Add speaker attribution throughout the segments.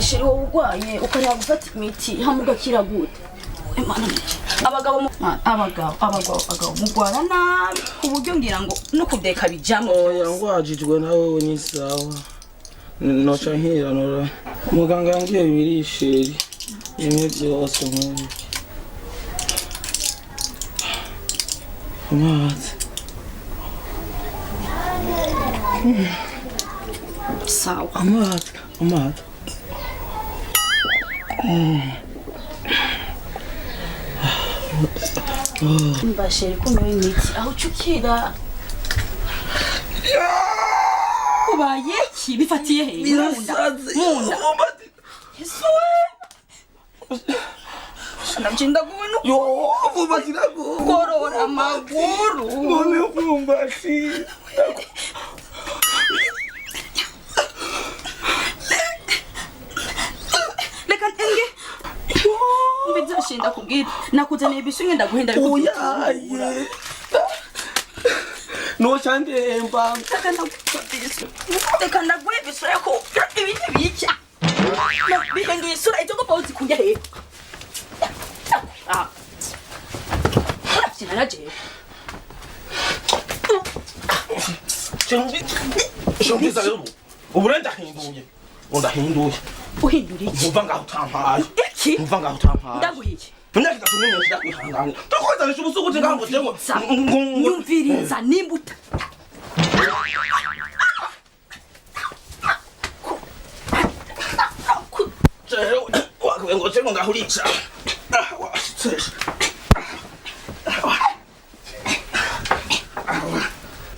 Speaker 1: Chéri, wowe urwaye ukareba gufata imiti hamwe ugakira gute? Imana, abagabo abagabo, abagabo, abagabo mugwara nabi ku buryo ngira ngo no kudeka bijamo.
Speaker 2: Oya, ngwajijwe na wewe ni sawa, noca nkiranura. Muganga yambwiye biri, chéri, bimwe byose nkwereke amazi.
Speaker 1: Sawa.
Speaker 2: Amazi, amazi.
Speaker 1: Mba chéri, kunywa imiti aho ucukira ubaye iki? Bifatiye he? Munda?
Speaker 2: Birasaze.
Speaker 1: Munda? Yesu we, ndabyinda kubona.
Speaker 2: Yo, vuba kirago.
Speaker 1: Gorora amaguru.
Speaker 2: None kumbashi.
Speaker 1: Reka nge mbizashinda kubwira, nakuzaniye ibisumwe, ndaguhenda.
Speaker 2: Oyaye, noca ndemba.
Speaker 1: Reka ndaguhe ibisura ko ibi ntibica bihinduye isura. Ibyo ngomba uzikunye hehe? Urabyina na jewe.
Speaker 2: Shumbiza rero, ubu rero ndahinduye, ubu ndahinduye.
Speaker 1: Uhindura iki?
Speaker 2: Ntuva ngaho utampaye.
Speaker 1: Iki?
Speaker 2: Ntuva ngaho utampaye.
Speaker 1: Ndaguha iki?
Speaker 2: Imyaka 3 ni myinshi, ndakwihangana, ndakwizanishya ubusuku ngaho ngo jewe.
Speaker 1: Nyumviriza, nimba uta
Speaker 2: jewe wakuye ngo jewe ngaho urica. Ah, washitse.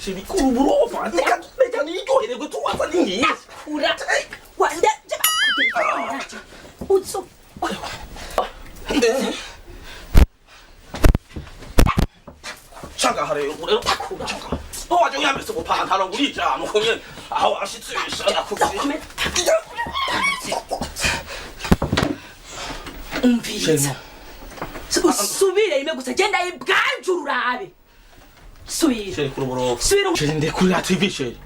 Speaker 2: Shibikuru uburofa, reka reka niryohererwe, tuwaza ni nyinshi.
Speaker 1: Ura wanda uzo.
Speaker 2: Shanga rero, rero shanga waje uyambese ubupantaro ngo urijana uko nyene aho washitse ndakubwiye.
Speaker 1: Umviriza, usubire rimwe gusa, genda ibwanjura urabe. Subira.
Speaker 2: Chéri, kuri uburofa.
Speaker 1: Subira.
Speaker 2: Chéri, ndekurira TV, chéri.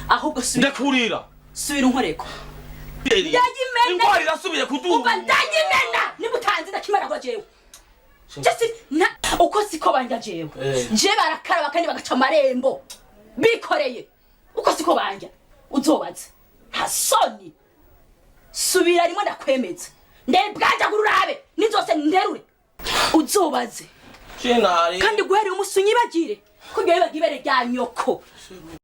Speaker 1: Ahubwo subira.
Speaker 2: Ndekurira.
Speaker 1: Subira unkoreko. Ndayimena.
Speaker 2: Ingwara irasubiye kuduga.
Speaker 1: Umva, ndayimena niba utanzi ndakimara kwa jewe. Jesi na uko siko banja jewe. Je barakaraba kandi bagaca amarembo bikoreye. Uko siko banja, uzobaza, nta soni. Subira rimwe ndakwemeza, ndebwanjagura urabe nizose nterure, uzobaze.
Speaker 2: Chéri, nari
Speaker 1: Kandi guhera uyu musi unyibagire ko ibyo bibaga ibere rya nyoko.